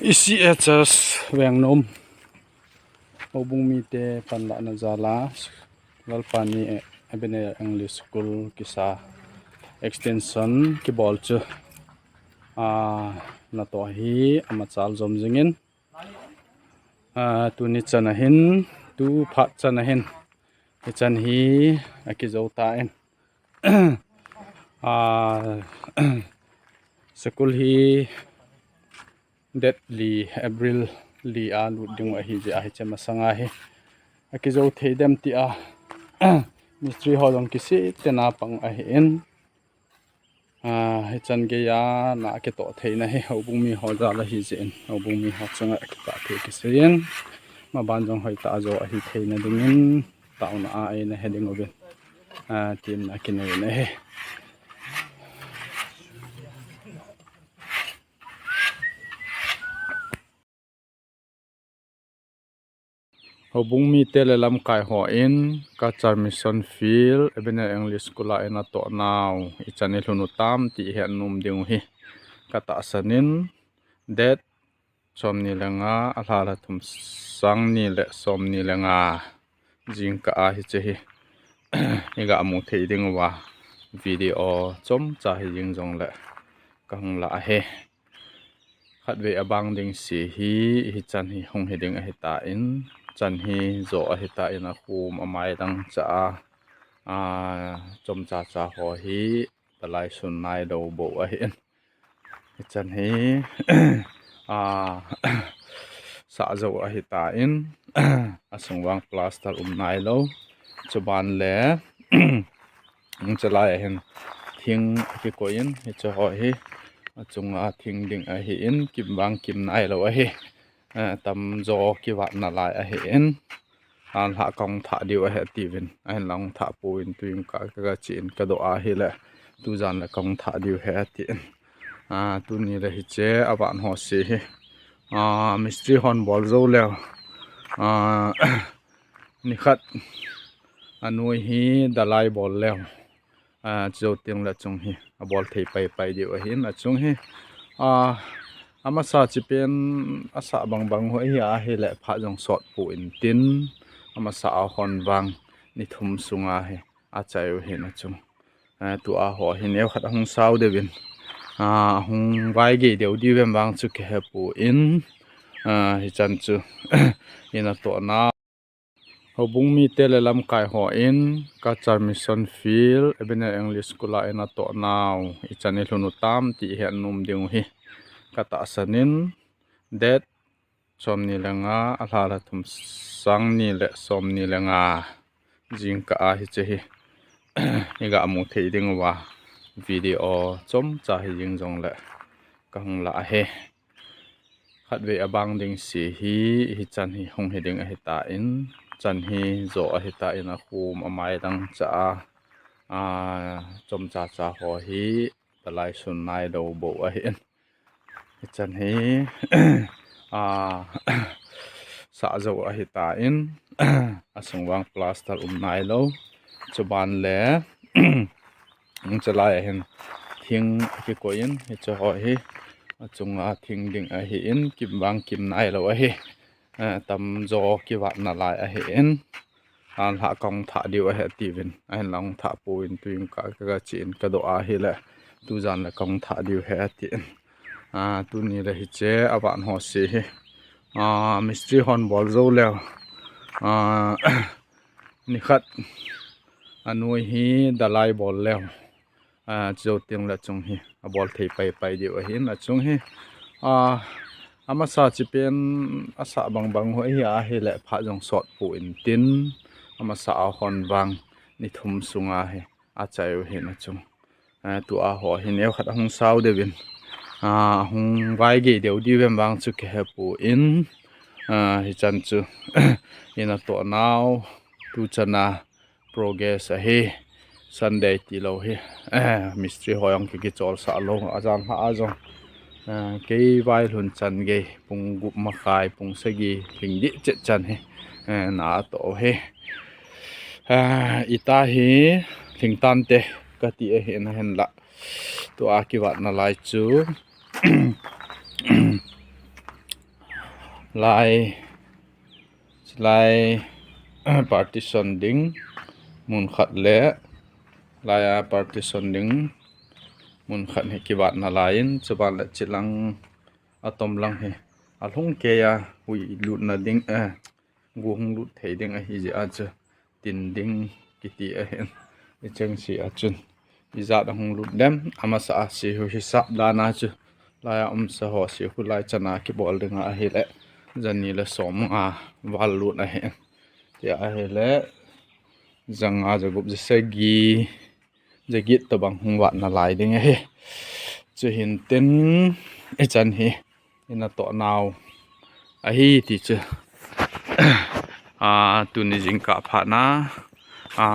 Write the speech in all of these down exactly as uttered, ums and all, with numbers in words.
E C A Church Vengnom, Houbung mite panlahna jal a Lalpani Ebenezer English School kisa extension kibol chu, a, natoh hi amachal jom jingin, a, tuni chan ahin, tu phat chan ahin, hichan hi akijou tan, a, school hi date li, April li a lut ding u ahi jeh a hiche masanga hi akijou thei dem tia mistri ho jong kisih tena pang ahin, a, hichan geiya na akitoh theina hi houbung mi ho jal ahi jeh in, houbung mi ho chunga kitah thei kiseiyin, maban jong hoitah a jo ahi theina dingin taona a eina he ding uvin, a, tin akinei in ahi. Houbung mite le lamkai hon Kachar Mission Field, Ebenezer English School a eina toh nau, ichan ilhun u tam ti ihet nom ding u hi katahsan in, date somni le nga, alha lha thum, sangni le somni le nga jingkah a hiche hi iga mu thei ding uva video chomcha hi jing jongle kahung lah ahi. Khatvei abang ding se hi, hichan hi hung hi ding ahitan, chan hi jo ahitan, akhum amai dang cha a, a, chomcha cha ho hi dalai sun nailou bou ahin, hichan hi, a, sah jo ahitan, asung vang plaster um nailou, chuban le hichelai ahin thing akikoi in, hiche ho hi achunga thing ding ahin, kim vang kim nailou ahi, a, tamjo kivat nalai ahin, anlhah kahung thah diu ahi atiuvin, ahinla hung thah pouvin, tuin ka, ka, kache in kadoh ahile, tujan le kahung thah diu ahi atin, a, tuni le hiche avat ho se hi, a, mistri hon bol jou leu, a, nikhat anoi hi dalai bol leu, a, chujou tengle achung hi abol thei paipai diu ahin, achung hi, a, amasa chipen asah bangbang ho hi ahile phat jong sot pouvin tin, amasa a hon vang ni thum sunga hi achai u ahin achung, a, tua ho hi neokhat ahung sao deuvin, a, ahung vaigei deu diu vem vang chu kihepon, a, hichan chu ina toh na Houbung mite le lamkai hon Kachar Mission Field, Ebenezer English School a eina toh nau, ichan ilhun u tam ti ihet nom ding u hi katahsan in, date somni le nga, alha lha thum, sangni le somni le nga jingkah a hiche hi iga mu thei ding uva video chomcha hi jing jongle kahung lah ahi. Khatvei abang ding se hi, hichan hi hung hi ding ahitan, chan hi jo ahitan, akhum amai dang cha a, a, chomcha cha ho hi dalai sun nailou bou ahin, hichan hi, a, sah jo ahitan, asung vang plaster um nailou, chuban le hichelai ahin thing akikoi in, hiche ho hi achunga thing ding ahin, kim vang kim nailou ahi, a, tamjo kivat nalai ahin, anlhah kahung thah diu ahi atiuvin, ahinla hung thah pouvin, tuin ka, ka, kache in kadoh ahile, tujan le kahung thah diu ahi atin, a, tuni le hiche avat ho se hi, a, mistri hon bol jou leu, a, nikhat anoi hi dalai bol leu, a, chujou tengle achung hi abol thei paipai diu ahin, achung hi, a, amasa chipen asah bangbang ho hi ahile phat jong sot pouvin tin, amasa a hon vang ni thum sunga hi achai u ahin achung, a, tua ho hi neokhat ahung sao deuvin, a, ahung vaigei deu diu vem vang chu kihepon, a, hichan chu ina toh nau, tuchan a progress ahi, Sunday tilou hi, mistri ho jong ki, kicholsah lou, ajanlhah a jong, a, kei vailhun chan gei pung gup makai, pung sagi lhing dih chet chan hi, a, na atoh u ahi, a, ita hi lhing tante kati ahin, ahinla tua kivat nalai chu, Lai, lai partition ding mun khat le, lai a partition ding mun khat hi kivat nalai in, chuban le chilang atom lang hi alhung kei a hui lutna ding, eh, gu hung lut thei ding ahi jeh a chu tin ding kiti ahin. Hicheng si a chun ijat ahung lut dem, amasa a si hu hisap dan a chu lai a umsa ho si hu lai chan a kibol ding ahi le, jani le som nga val lut ahin. Tia ahi le, janga jagup jasagi, jaget tobang hung vat nalai ding ahi. Chuhin tin, ichan hi ina toh nau ahi ti chu. A, tuni jingkah phat na, a,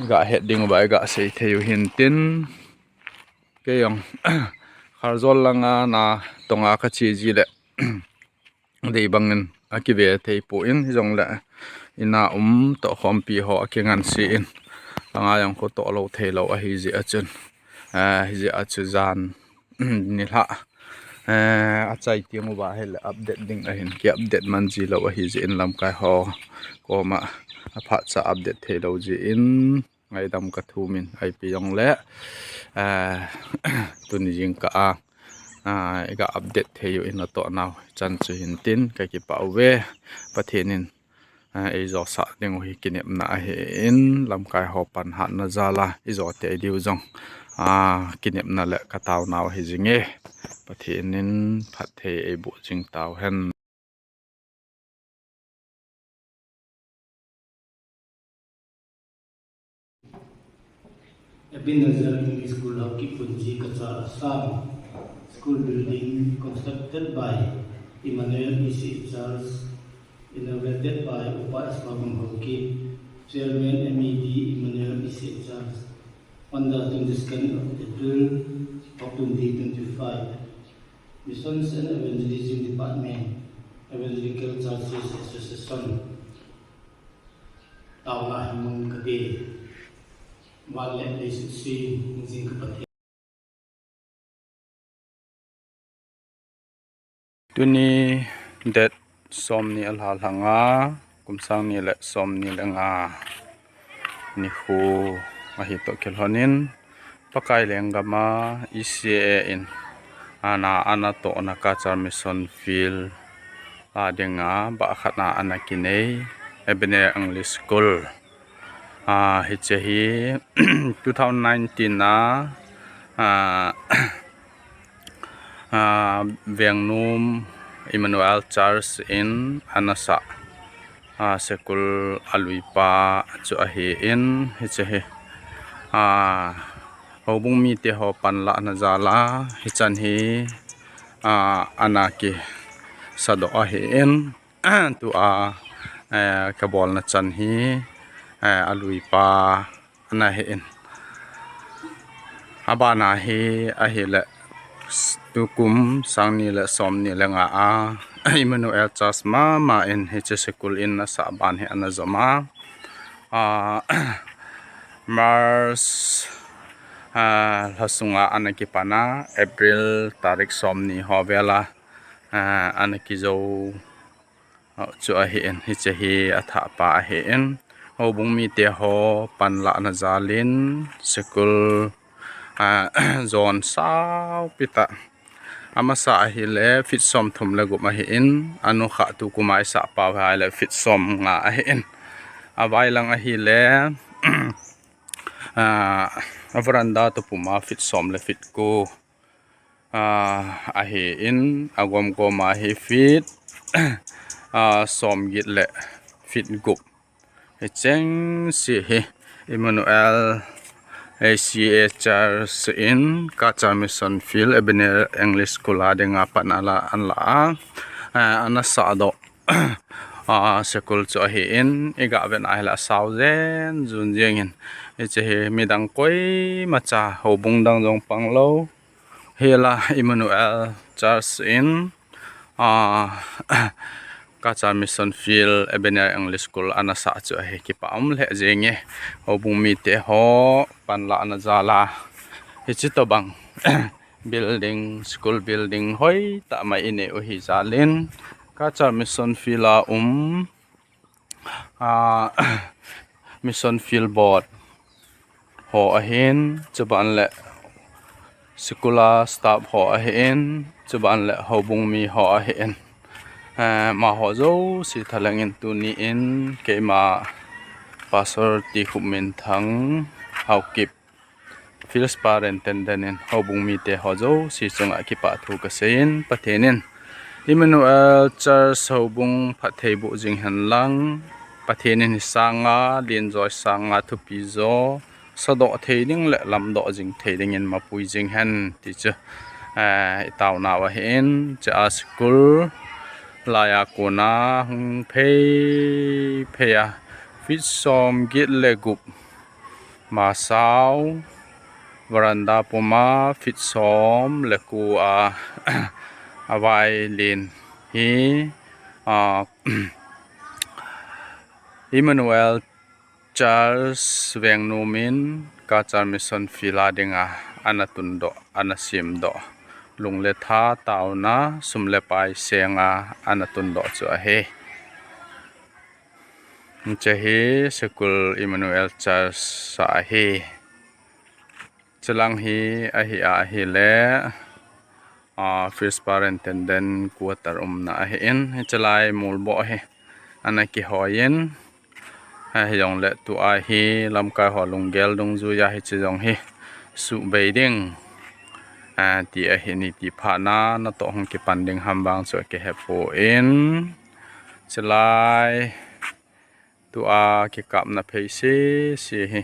ga het ding uva ga sei thei u hin tin. Kei jong Kharzol langa na tonga ka che ji le dei bangin akive thei poi, hijongle ina um toh khompi ho akingansi in, langa jong khu toh lou thei lou ahi jeh a chun, eh, hijeh a chu jan nilhah, eh, achai teng uva hile update ding ahin, ki update man ji lou ahi jeh in lamkai ho koma aphat cha update thei lou jeh in ngaidam ka thum in, ipi jongle, eh, tuni jingkah a, ah, iga update thei u ina toh nau chan chu hin tin ka kipah uve. Pathen in, ah, eijo sah ding u hi kinepna ahin, lamkai ho pan hatna jal a ijo tei diu jong, ah, kinepna le ka taonau ahi jinge. Pathen in phatthei eiboh jing tau hen. Ebenezer English School, Haokip Phunji, Cachar, Assam. School building constructed by Emmanuel E C Charles, inaugurated by Upa Iswabung Haokip, Chairman M E D Emmanuel E C Charles, on the twenty-second of April of twenty twenty-five. Missions and Evangelism Department, Evangelical Churches Association. Taona hi mun kati. Van le leiset sui jing ka Pathen. Tuni date somni alha lhanga, kum sang ni le somni le nga nikho ahi toh kilhonin, Pakai lenggam a E C A in ana, ana tohna Cachar Mission Field a dinga bah khat a ana kinei, Ebenezer English School. Ah, hiche hi two thousand nineteen a, ah, ah, Vengnom Emmanuel Church in ana sah, ah, school aluipa chu ahin, hiche hi, ah, houbung mite ho panlahna jal a hichan hi, ah, ana kisadoh ahin. Tua, eh, kabolna chan hi, eh, aluipa ana hin. Abana hi ahile, s-, tukum sang ni le somni le nga a, Emmanuel Church mama in hiche school in asah ban hi ana jom a. Ah, March, ah, lha sunga ana kipan a, April tarik somni ho vel a, ah, ana kijou, ah, chu ahin, hiche hi athah pa ahin, houbung mite ho panlahna jal in school, ah, jon saupi tah. Amasa ahile feet somthum le gup ahin, anukha tukum a isah pau ahile feet somnga ahin. Availang ahile, ah, a veranda toh puma feet som le feet ko, ah, ahin, agom gom a hi feet, ah, somget le feet gup. Hicheng si hi Emmanuel A C A Church in Cachar Mission Field Ebenezer English School a dinga pan ala, anla a, ah, ana sahdoh, ah, school chu ahin, iga vet na ahile asao jen jun jeng in, hiche hi midang koimacha houbung dang jong panglou hela Emmanuel Church in, ah, Cachar Mission Field Ebenezer English School ana sah chu ahi, kipa um lheh jenge. Houbung mite ho panlahna jal a hiche tobang building, school building hoi tah mai inei u hi jal in, Cachar Mission Field a um, a, Mission Field Board ho ahin, chuban le school a staff ho ahin, chuban le houbung mi ho ahin. Eh, amaho jouse thalheng in tuni in keima Pastor T. Khupminthang Haokip, Field Superintendent in houbung mite ho jouse chunga kipah thu kasei in, Pathen in Emmanuel Church houbung phatthei boh jing hen lang, Pathen in hi sanga, lenjoi sanga thupi jo sadoh thei ding le lamdoh jing thei dingin mapui jing hen ti chu, eh, i taonau ahin, chea school laiya kona hung phei phei a, feet som get le gup masao, veranda puma feet som le ko a, avai len hi, a, Emmanuel Charles Vengnom in Cachar Mission Field a dinga ana tundoh, ana semdoh, lung le tha taona, sum le pai senga ana tundoh chu ahi. Hiche hi school Emmanuel Church a ahi. Chulang hi ahi a ahile, a, Field Superintendent quarter umna ahin, hiche lai molboh hi ana kihoi in, ahijongle tua hi lamkai ho lunggel dungjuiya hiche jong hi suhbei ding, a, ti ahi, niti phatna natoh hung kipan ding ham vang chu akihepoi. Chulai tua kikapna phei sese hi,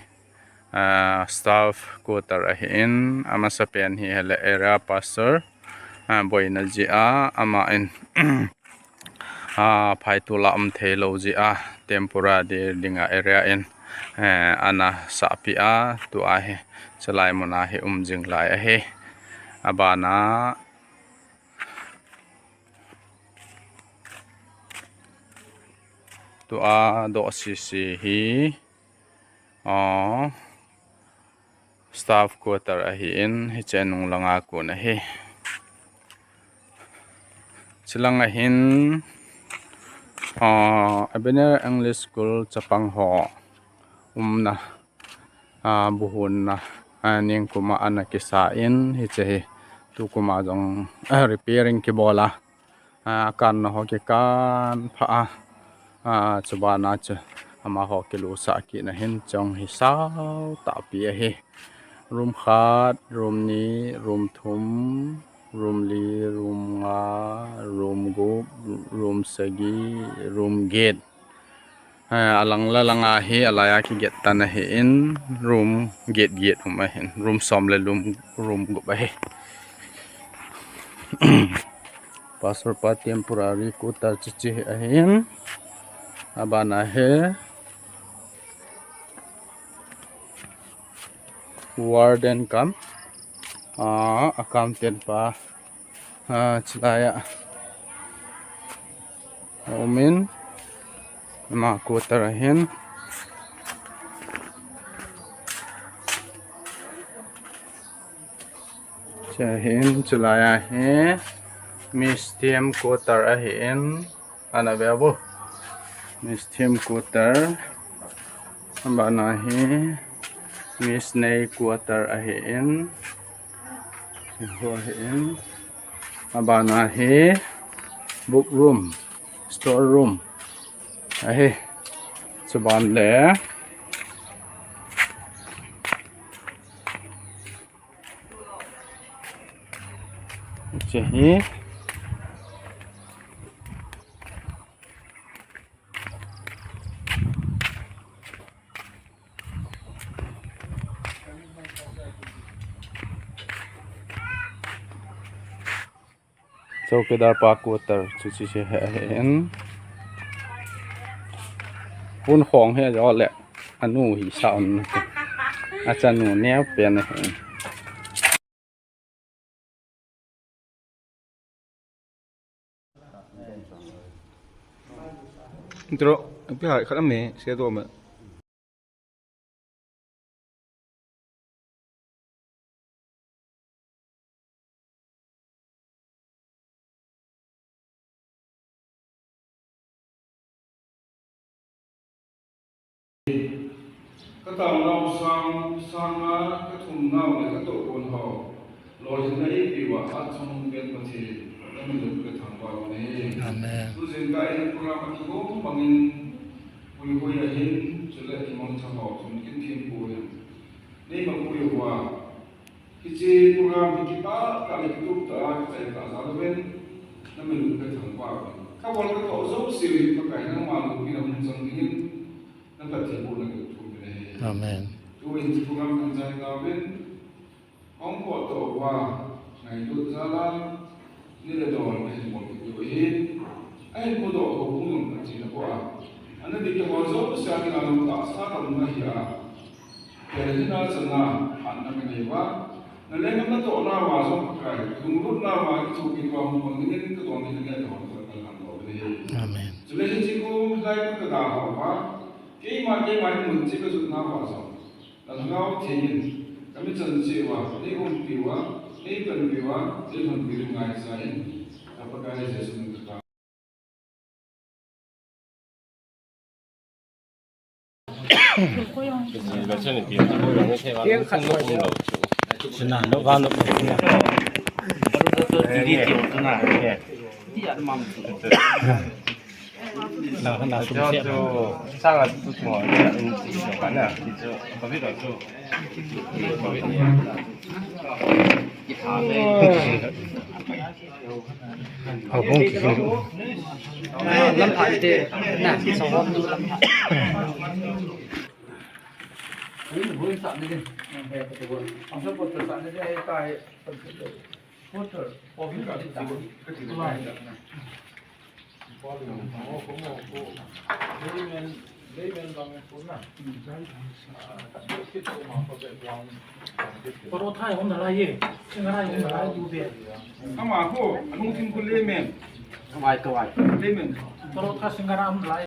a, staff quarter ahin, amasapen hi ahile area pastor, a, boina jeh a, aman, a, phaitol a um theilou jeh a, temporary dinga area in, eh, ana sahpeh a, tua hi chulai muna hi um jing lai ahi. Abana tua doh sese hi, a, staff quarter ahin, hiche nung langa kon ahi. Chulang ahin, a, Ebenezer English School chapang ho umna, a, buhonna, a, ningkuma ana kisa in, hiche hi tukuma jong, a, repairing kibol a, a, akanna ho kikan phah a, a, chubana chu amaho kilusah kitna hin chong hi sao tahpi ahi. Room khat, room ni, room thum, room li, room nga, room gup, room sagi, room get. Eh, alang le langa hi alaiya kiget tan ahin, room get get um ahin, room som le room, room gup ahi. Pastor pa temporary quarter chuche ahin, abana hi warden cum, ah, accountant pa, ah, chulaiya aumin, ama quarter ahin. Chea hin, chulaiya hi Miss Team quarter ahin, ana veu. Miss Team quarter. Abana hi Miss Nei quarter ahin. Hiho ahin. Abana hi book room, store room ahi. Chuban le hiche hi. Chowkidar pa quarter chu, chu, chu hi ahin. Pon khong hi ajo le anu hi sa um. Achanu neo pen ahin. Intro, pi hai khat am ne, se do ma. Ka taonau sang, sanga ka thumnau le ka tohgon ho lolhinna eipeuva atchung pen Pathen, na min thangvah uve. Amen. Tujingkah in program akigong bangin puihoi ahin, chule imangcha ho chun kin thempui ahin, neima pui uva, hiche program hi kipah tah le kitup tah a kichai tah jal uvin, na min thangvah uve. Ka bol ka toh jouse hi Pakai nangma loupina hung chang dingin, na phattheibohna kathum uve. Amen. Tuin hiche program kahin chai tauvin, hung potdoh uva, ngailut jal a, ni le don kahin bol kit u ahin, ahin potdoh ho hung um kati nabol a, ana ding kihol jouse a dinga lungtah sa damna hi a, Pathen a chana hatna kanei uva, na lenggam natohna uva jong Pakai, lunglutna uva kithopi uva hung pang dingin kadon ding kanei uva, kahin bol uve. Amen. Chule hiche kum lai ka dalhah uva, keima, keima in mun cheh kajotna uva jong, na lhagao theng in kamichan cheh uva nei umpi uva, nei panpi uva, nei lhonpi u ngaicha in, ka Pakai Jesu min in kata. Parotha hi hung nalai ye. Singara hi hung nalai tu be. Ama ko, anung thim ko layman. Kawai, kawai. Layman. Parotha singara hung nalai.